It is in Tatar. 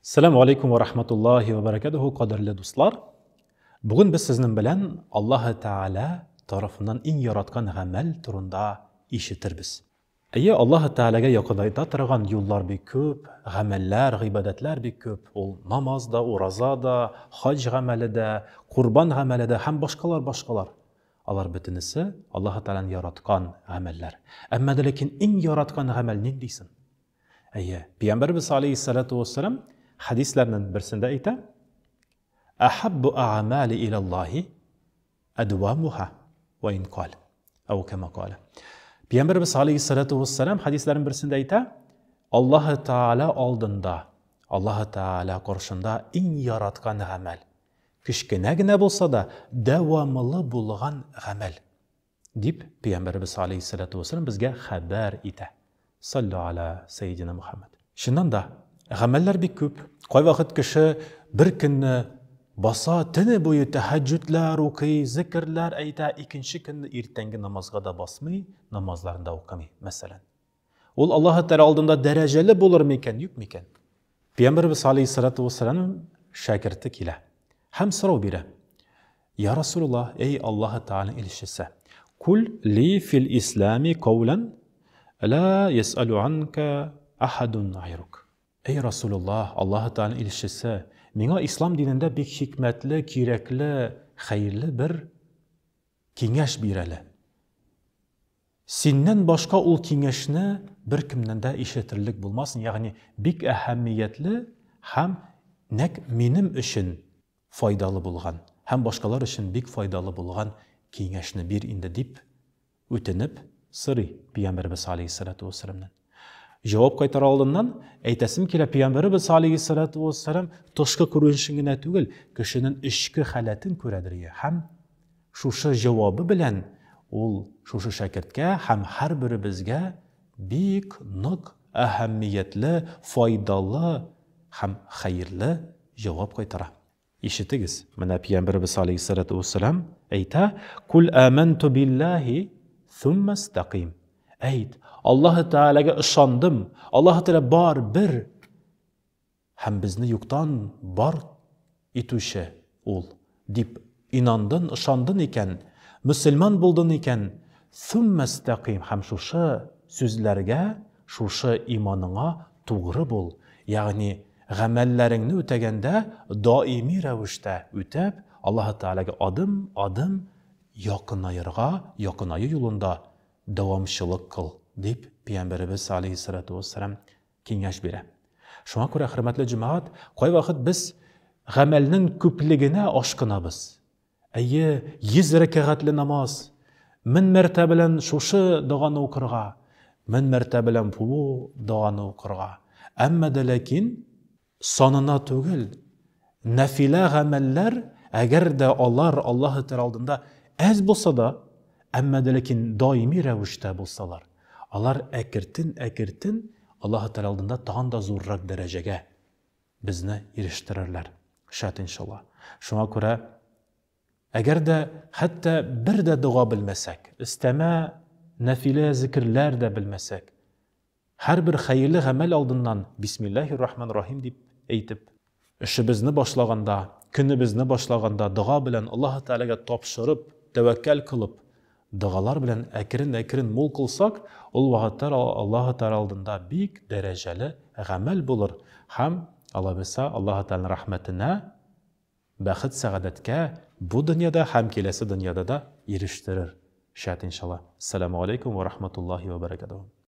Сәлам алейкум ва рахматуллахи ва баракатуху, кадерле дуслар. Бүген без сезнең белән Аллаһы Тәгалә тарафыннан иң яраткан гамәл турында ишетербез. Әйе, Аллаһы Тәгаләгә якынайта торган юллар бик күп, гамәлләр, гыйбадәтләр бик күп. Ул намаз да, ураза да, хаҗ гамәле дә, курбан гамәле дә һәм башкалар, башкалар. Алар бөтенесе Аллаһы Тәгаләнең яраткан гамәлләр. Әмма дә ләкин иң яраткан гамәл нинди соң? Әйе, Пәйгамбәрбез алейһиссалату вассалам хәдисләрнең берсендә әйтә: "Ахаббу а'мали илаллаһи адвамуха ва ин кал". Ау кама кала. Пәйгамбәрбез алейһиссалату вассалам хәдисләрнең берсендә әйтә: Аллаһ Тааля алдында, Аллаһ Тааля каршында иң яраткан гамәл, кечкенә генә булса да, дәвамлы булган гамәл. Дип, Пәйгамбәребез алейһиссәләтү вәссәлам безгә хәбәр итә. Саллю аля сәйидина Мухаммад. Чыннан да, гамәлләр бик күп. Кайвакыт кеше бер көнне баса, төне буе тәһәҗҗүдләр укый, зикерләр әйтә, икенче көнне иртәнге намазга да басмый, намазларын да укымый, мәсәлән. Ул Аллаһы Тәгалә алдында дәрәҗәле булыр микән, юк микән? Пәйгамбәребез алейһиссалату вассалам шәкерте килә һәм сорау бирә. Я Расулуллаһ, эй Аллаһы Тәгаләнең илчесе, кул ли фил ислами каулан ла ясалу анка ахадун гайрук. Эй Расулуллаһ, Аллаһы Тәгаләнең илчесе, миңа ислам динендә бик хикмәтле, кирәкле, хәерле бер киңәш бир әле. Синнән башка ул киңәшне беркемнән дә ишетерлек булмасын, ягъни бик әһәмиятле һәм нәкъ минем өчен файдалы булган һәм башкалар өчен бик файдалы булган киңәшне бир инде, дип үтенеп сорый Пәйгамбәребез алейһиссалату вәссәламнән. Җавап кайтара алдыннан әйтәсем килә, Пәйгамбәребез алейһиссалату вәссәлам тышкы күренешен генә түгел, кешенең эчке халәтен күрәдер һәм шушы җавабы белән ул шушы шәкерткә һәм һәрберебезгә бик нык әһәмиятле, файдалы һәм хәерле җавап кайтара. Ишетегез, менә Пәйгамбәребез алейһиссалату вәссәлам әйтә, Кул аманту биллаһи thumma истаким. Әйт, Аллаһы Тәгаләгә ышандым, Аллаһы Тәгалә бар, бер һәм безне юктан бар итүче ул, дип инандын, ышандын икән, мөселман булдын икән, thumma истаким һәм шушы сүзләргә, шушы иманыңа тугры бул, ягъни Гамәлләреңне үтәгәндә даими рәвештә үтәп, Аллаһы Тәгаләгә адым-адым якынаерга, якынаю юлында дәвамчылык кыл, дип Пәйгамбәребез алейһиссалату вәссәлам киңәш бирә. Шуңа күрә, хөрмәтле җәмәгать, кайвакыт без гамәлнең күплегенә ашкынабыз. Әйе, 100 рәкәгатьле намаз, 1000 мәртәбәлән шушы доганы укырга, 1000 мәртәбәлән бу доганы укырга. Әмма дә ләкин санына түгел, нәфилә гамәлләр, әгәр дә алар Аллаһы Тәгалә алдында әз булса да, әмма дә ләкин даими рәвештә булсалар, алар әкертен-әкертен Аллаһы Тәгалә алдында тагын да зуррак дәрәҗәгә безне ирештерерләр. Шәт иншалла. Шуңа күрә әгәр дә хәтта бер дә дога белмәсәк, өстәмә нәфилә зикерләр дә белмәсәк, һәрбер хәерле гамәл алдыннан Бисмиллаһир Рахман Рахим дип әйтеп, эшебезне башлаганда, көнебезне башлаганда дога белән Аллаһ Тәгаләгә тапшырып, тәвәккәл кылып, Догалар белән әкрен-әкрен мул кылсак, ул вакытлар Аллаһы Тәгалә алдында бик дәрәҗәле гамәл булыр һәм, алабesa, Аллаһы Тәгаләнең рәхмәтенә, бәхет-сәгадәткә бу дөньяда һәм киләсе дөньяда да ирештерер, шәт иншалла. Әссәламү алейкум вә рахматуллаһи вә бәрәкәтүһү.